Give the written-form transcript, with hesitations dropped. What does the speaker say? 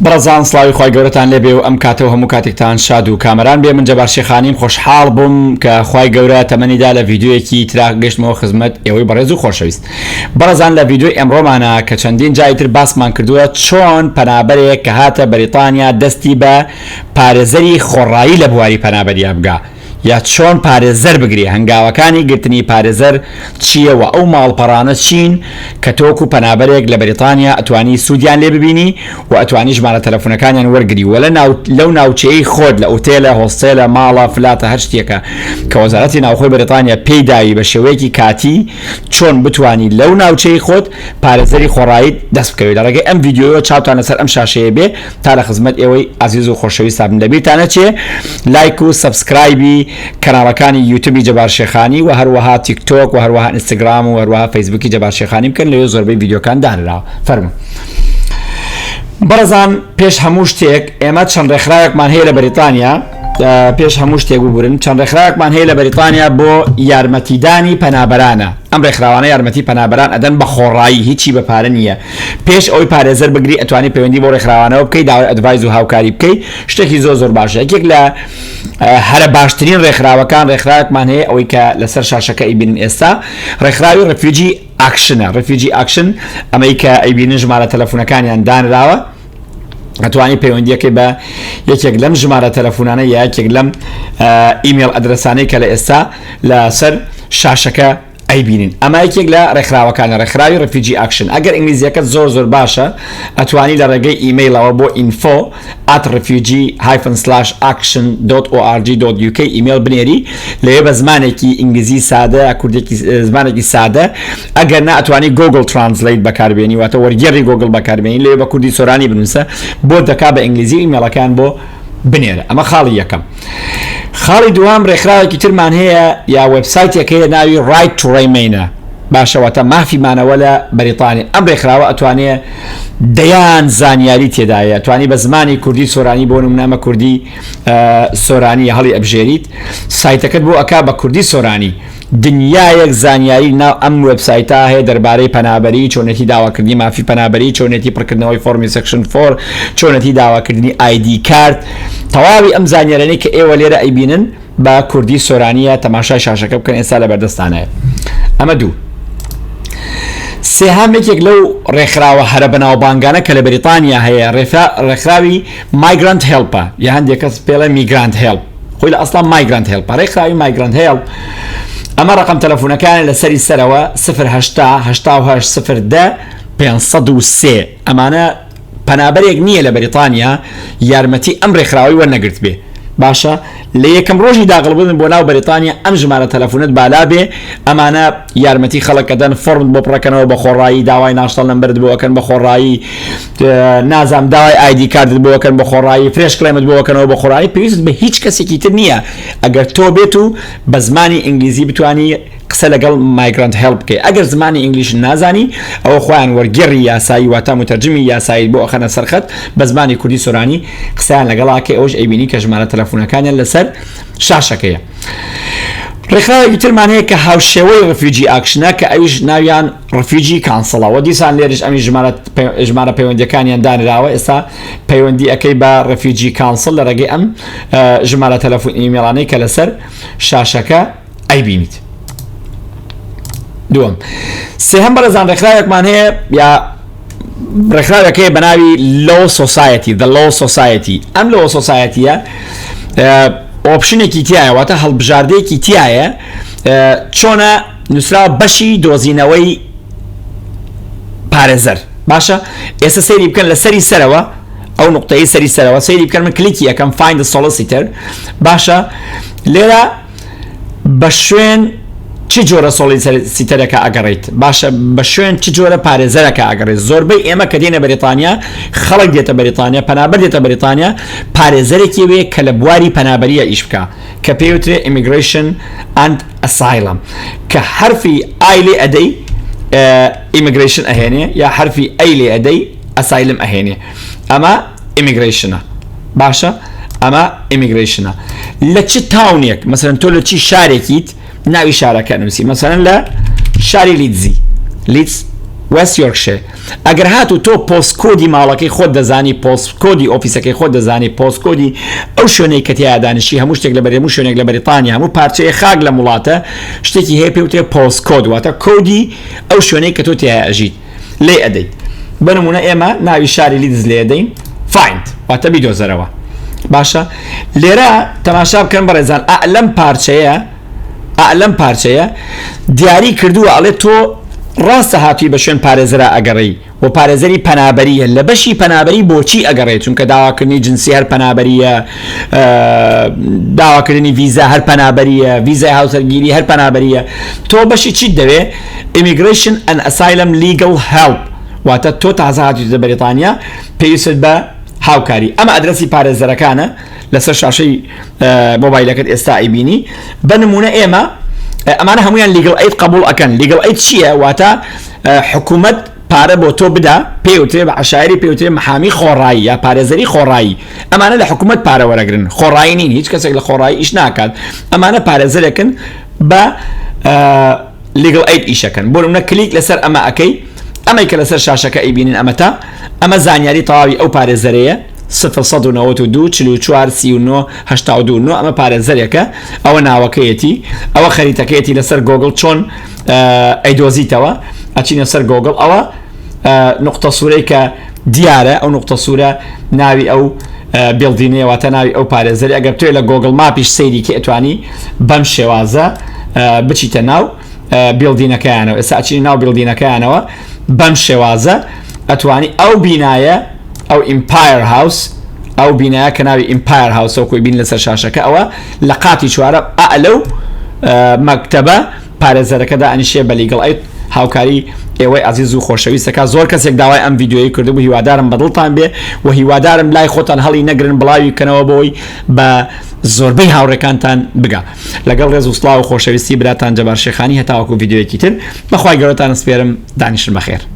بەڕێزان سڵاوی خوای گەورەتان لێبێ و ئەم کاتە و هەموو کاتێکتان شاد و کامەران بێ من جەبار شێخانیم خۆشحاڵ بووم کە خوای گەورە تەمەنی دا لە ڤیدیۆیەکی ترا گەشتمەوە خزمەت ئێوەی بەڕێز و خۆشەویست بەڕێزان لە ڤیدیۆی ئەمڕۆمانە کە چەندین جاری تر باسمان کردووە چۆن پەنابەرێک کە هاتە بەریتانیا دەستی بە پارێزەری خۆڕایی لە بواری پەنابەریا بگا یا چۆن پارێزەر بگری، هەنگاوەکانی گرتنی پارێزەر چییە وە ئەو ماڵپەڕانە چین کە تۆ وەکو پەنابەرێک لە بەریتانیا ئەتوانی سوودیان لێ ببینی و ئەتوانی ژمارە تەلەفونەکانیان وەرگری وە لەو ناوچەیەی خۆت لە ئوتێلە، هۆستێلە، ماڵە، فلاتە هەر شتێکە کە وەزارەتی ناوخۆی بەریتانیا پێی داوی بە شێوەیەکی کاتی چۆن بتوانی لەو ناوچەی خۆت پارێزەری خۆڕاییت دەست بکەوێت لە ڕێگەی ئەم ڤیدیۆیەوە چاوتان لەسەر ئەم شاشەیە بێ تا لە خزمەت ئێوەی ئازیز و خۆشەویستا بم لەبیرتان نەچێ لایک و subscribe ی کەناڵەکانی یوتیوبی جەبار شێخانی و هەروەها تیک تۆک و هەروەها ئینستاگرام و هەروەها فەیسبوکی جەبار شێخانی بکەن لەوێ زۆربەی ڤیدیۆکان دانراوە فەرموو بەڕێزان پێش هەموو شتێک ئێمە چەند ڕێکخراوێکمان هەیە لە بەریتانیا پێش هەموو شتێک ببورن چەند ڕێکخراوێکمان هەیە لە بەریتانیا بۆ یارمەتیدانی پەنابەرانە ئەم ڕێکخراوانە یارمەتی پەنابەران ئەدەن بە خۆڕایی هیچی بە پارە نییە پێش ئەوەی پارێزەر بگری ئەتوانی پەیوەندی بۆ ڕێکخراوانەوە بکەی داوای advice و هاوکاری بکەی شتێکی زۆر زۆر باشە یەکێک لە هەرە باشترین ڕێکخراوەکان ڕێکخراوێکمان هەیە ئەوەی کە لەسەر شاشەکە ئەیبینن ئێستا ڕێکخراوی Refugee Action ە Refugee Action ئەمەی کە ئەیبینن ژمارە تەلەفونەکانیان دانراوە ئەتوانی پەیوەندیەکەی بە یەکێک لەم ژمارە تەلەفونانە یا یەکێک لەم email address انەی کە لە ئێستا لەسەر شاشەکە ئەیبینین ئەمە یەکێک لە ڕێکخراوەکانە ڕێکخراوی Refugee Action ئەگەر ئینگلیزیەکەت زۆر زۆر باشە ئەتوانی لە ڕێگەی ئیمەیڵەوە بۆ info at refugee hyphen slash action dot org dot uk ئیمەیڵ بنێری لەوێ بە زمانێکی ئینگلیزی سادە کوردێکی زمانێکی سادە ئەگەر نا ئەتوانی Google Translate بەکاربێنی واتە وەرگێڕی گۆگڵ بەکاربێنی لەوێ بە کوردی سۆرانی بنووسە بۆ دەکا بە ئینگلیزی ئیمەیڵەکان بۆ بنێرە ئەمە خاڵی یەکەم خاڵی دووەم ڕێکخراوێکی ترمان هەیە یا وێبسایتێک هەیە ناوی Right to Remain ە باشە واتە مافی مانەوە لە بەریتانی ئەم ڕێکخراوە ئەتوانێ دەیان زانیاری تێدایە توانی بە زمانی کوردی سۆرانی بۆ نمونە ئەمە کوردی سۆرانی هەڵی ئەبژێریت سایتەکەت بۆ ئەک بە کوردی سۆرانی دنیایەک زانیاری ناو ئەم وێبسایتە هەیە دەربارەی پەنابەری، چۆنێتی داواکردنی مافی پەنابەری، چۆنێتی پڕکردنەوەی فۆڕمی Section four، چۆنێتی داواکردنی ID card، تەواوی ئەم زانیارانەی کە ئێوە لێرە ئەیبینن بە کوردی سۆرانیە، تەماشای شاشەکە بکەن ئێستا لەبەردەستانایە. ئەمە دوو. سێهەم یەکێک لەو ڕێکخراوە هەرە بەناوبانگانە کە لە بەریتانیا هەیە ڕێکخراوی Migrant Help ە یا هەندێک کەس پێڵێ Migrant Help خۆی لە ئەسڵا Migrant Help ڕێکخراوی Migrant Help ئەمە ڕقم تەلەفۆنەکان لە سەری سەرەوە 0 88 0 503 ئەمانە پەنابەرێک نییە لە بەریتانیا یارمەتی ئەم ڕێکخراوەی وەرنەگرت بێ باشە لە یەکەم ڕۆژی داخڵبوون بۆ ناو بەریتانیا ئەم ژمارە تەلەفۆنت بالا بێ ئەمانە یارمەتی خەڵک ئەدەن فۆرمت بۆ پڕەکەنەوە بە خۆڕایی داوای national number ت بۆ ئەکەن بە خۆڕایی نازام داوای ID card ت بۆ ئەکەن بە خۆڕایی fresh claim ت بۆ ئەکەنەوە بە خۆڕایی پێویست بە هیچ کەسێکی تر نییە ئەگەر تۆ بێت و بە زمانی ئینگلیزی بتانی قسە لەگەڵ Migrant Help بکەی ئەگەر زمانی ئینگلیش نازانی ئەوە خۆیان وەرگێڕی یاسایی واتا متەرجمی یاسایی بۆ ئەخەنە سەرخەت بە زمانی کوردی سۆرانی قسەیان لەگەڵاکەی ئەوش ئەیبینی کە ژمارە تەلەفۆنەکانیان لەسەر شاشەکەیە. ڕێکخراوێکی ترمان هەیە کە هاوشێوەی Refugee Action ە کە ئەویش ناویان Refugee Council ە وە دیسان لێرش ئەمی ژمارە ژمارە پەیوەندیەکانیان دانراوە ئێستا پەیوەندی ئەەکەی بە Refugee Council لە ڕێگەی ئەم ژمارە تەلەفۆن ئیمێڵانەی کە لەسەر شاشەکە ئەیبینیت دووەم سێهەم بەڕێزان ڕێکخراوێکمان هەیە یا ڕێکخراوێک هەیە بە ناوی Law Society The Law Society ئەم Law Society ە option ێکی تایە واتە هەڵبژاردەیەکی تایە چۆنە نووسرا بەشی دۆزینەوەی پارێزەر باشە ئێستا سەیری بکەن لە سەری سەرەوە ئەو نقطەی سەری سەرەوە سەیری بکەن من کلیکی ئەەکەم find solicitor باشە لێرە بە شوێن چ جۆرە solicitor ەکە ئەگەڕیت باشە بە شوێن چ جۆرە پارێزەرەکە ئەگەڕێت زۆربەی ئێمە کە دێنە بەریتانیا خەڵک دێتە بەریتانیا پەنابەر دێتە بەریتانیا پارێزەرێکی وێ کە لە بواری پەنابەریە ئیش بکە کە پێوترێ Immigration and Asylum کە حرفی I لێ ئەدەی Immigration ئەهێنێ یا حرفی A لێ ئەدەی Asylum ئەهێنێ ئەمە Immigration ە باشە ئەمە Immigration ە لە چ town ێک مەسەرەن تۆ لە چی شارێکیت ناوی شارەکە نووسی مەسەرەن لە شاری لیدزی لیدز West Yorkshire. ئەگەر هاتوو تۆ postcode ی ماڵەکەی خۆت دەزانی، postcode ی ئۆفیسەکەی خۆت دەزانی، postcode ی ئەو شوێنەی کە تیایا دانیشی، هەموو شتێک لە بەری هەموو شوێنێک لە بەریتانیا، هەموو پارچەیە خاک لەم وڵاتە شتێکی هەیە پێی وترێ postcode، واتە کۆدی ئەو شوێنەی کە تۆ تیایا ئەژیت لێی ئەدەیت. بە نموونە ئێمە ناوی شاری لیدز لێ ئەدەین، find واتە بیدۆزەرەوە. باشە لێرە تەماشا بکەن بەڕێزان ئا لەم پارچەیە ئا لەم پارچەیە دیاری کردووە ئەڵێ تۆ ڕاستە هاتووی بە شوێن پارێزەرا ئەگەڕێی و پارێزەری پەنابەریە لە بەشی پەنابەری بۆچی ئەگەڕێ چونکە داواکردنی جنسی هەر پەنابەریە داواکردنی ڤیزا هەر پەنابەریە ڤیزای هاوسەرگیری هەر پەنابەریە تۆ بەشی چیت دەوێ Immigration and Asylum Legal Help واتە تۆ تازە هاتوویتە بەریتانیا پێویستت بە هاوکاری ئەمە ئەدرەسی پارێزەرەکانە لەسەر شاشەی مۆبایلەکەت ئێستا ئەیبینی بە نمونە ئێمە ئەمانە هەمویان Legal Aid قبول ئەکەن Legal Aid چییە؟ واتە حکوومەت پارە بۆ تۆ بدا پێوترێ بە عشایری پێوترێ محامی خۆڕایی یا پارێزەری خۆڕایی ئەمانە لە حکوومەت پارە وەرەگرن خۆڕایی نین هیچ کەسێک لە خۆڕایی ئیش ناکات ئەمانە پارێزەرێکن بە Legal Aid ئیشەکەن بۆ نمونە کلیک لەسەر ئەمە ئەکەی ئەمەی کە لەسەر شاشەکە ئەیبینن ئەمەتە ئەمە زانیاری تەواوی ئەو پارێزەرەیە 0 192 44 39 82 9 ئەمە پارێزەرێکە ئەوە ناوەکەیەتی ئەوە خەریتەکەیەتی لەسەر گۆگڵ چۆن ئەیدۆزیتەوە ئەچینە سەر گۆگڵ ئەوە نقطە سوورەی کە دیارە ئەو نقطە سوورە ناوی ئەو building ەیە واتە ناوی ئەو پارێزەری ئەگەر تۆ لە Google Map یش سەیری کە ئەتوانی بەم شێوازە بچیتە ناو building ەکەیانەوە ئێستا ئەچینە ناو building ەکەیانەوە بەم شێوازە ئەتوانی ئەو بینایە ئەو Empire House ئەو بینایە کە ناوی Empire House ە کۆی بین لەسەر شاشەکە ئەوە لە قاتی چوارە ئە لەو مەکتەبە پارێزەرەکە دائەنیشێ بە Legal Aid هاوکاری ئێوەی ئازیز و خۆشەویست دەکات زۆر کەسێک داوای ئەم ڤیدیۆیەی کردبوو هیوادارم بەدڵتان بێ و هیوادارم لای خۆتان هەڵی نەگرن بڵاوی بکەنەوە بۆی بە زۆربەی هاوڕێکانتان بگا لەگەڵ ڕێز و سڵاو و خۆشەویستی براتان جەبار شێخانی هەتاوەکو ڤیدیۆیەکی تر بەخوای گەورەتان ئەسپێرم دانیشن بەخێر.